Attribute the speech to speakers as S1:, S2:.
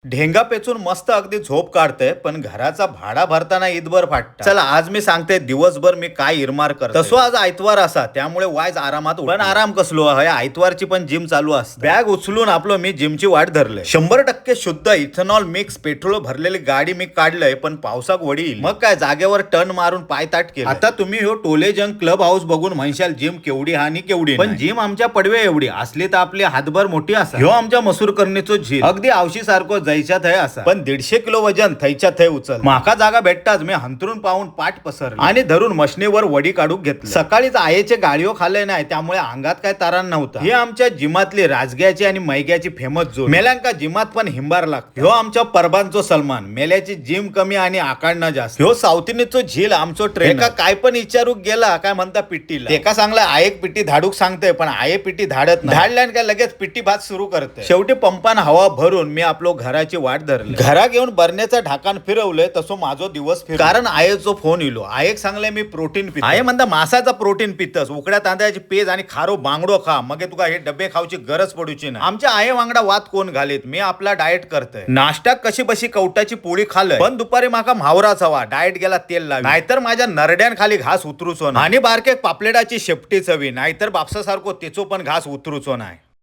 S1: ढेंगा पेचून मस्त अगदी झोप काढते, पण घराचा भाडा भरताना ईदभर फाटता. चला, आज मी सांगते दिवसभर मी काय इरमार करतो. तसो आज आयतवार असा, त्यामुळे वायज आरामात उठलो. पण आराम कसलो हय, आयतवारची पण जिम चालू असते. बॅग उचलून आपलं मी जिमची वाट धरले. 100% शुद्ध इथेनॉल मिक्स पेट्रोल भरलेली गाडी मी काढलंय, पण पावसाक वडी इली. मग काय, जागेवर टर्न मारून पाय ताट केलं. आता तुम्ही ह्यो टोले जंग क्लब हाऊस बघून म्हणशाल जिम केवढी हा आणि केवढी, पण जिम आमच्या पडवे एवढी असली तर आपली हातभर मोठी असा. ह्यो आमच्या मसूर करणीचो झील अगदी आवशी सारखो जैच्या थंय असा, पण 150 किलो वजन थैच्या थंय उचल. माका जागा भेटताच मी हंतरून पाहून पाठ पसरली आणि धरून मशनीवर वडी काढून घेतली. सकाळीच आयेचे गाळीयो खाल्ले नाही, त्यामुळे अंगात काय तारण नव्हता. ही आमच्या जिमातली राजग्याची आणि मैग्याची फेमस जोड. मेल्यांका जिमात पण हिंबार लागतो. ह्यो आमच्या परबांचो सलमान, मेल्याची जिम कमी आणि आकाडणं जास्त. ह्यो सावतीनीचो झील आमचो ट्रेन. एका काय पण विचारूक गेला काय म्हणता पिट्टीला, एका सांगला आयेक पिट्टी धाडूक सांगते, पण आये पिट्टी धाडत नाही. धाडल्यान काय लगेच पिट्टी भात सुरू करते. शेवटी पंपान हवा भरून मी आपलो घराची वाट धरली. घरा घेऊन बरण्याचा ढाकान फिरवलंय तसो माझो दिवस फिर, कारण आयेचो फोन इलो. आयेक सांगले मी प्रोटीन पितो. आये म्हणता मासाचा प्रोटीन पितस, उकड्या तांदळाची पेज आणि खारो बांगडो खा, मग तुका हे डबे खावची गरज पडूची नाही. आमच्या आये वांगडा वाद कोण घालीत, मी आपला डाएट करतोय. नाश्ता कशी बशी कवटाची पोळी खाल्लं, पण दुपारी माका म्हावराच हवा. डाएट गेला तेल लावी, नाहीतर माझ्या नरड्यान खाली घास उतरूचो नाही. आणि बारके पापलेटाची शेपटीच हवी, नाहीतर बापसासारखो तेचो पण घास उतरूचो नाही.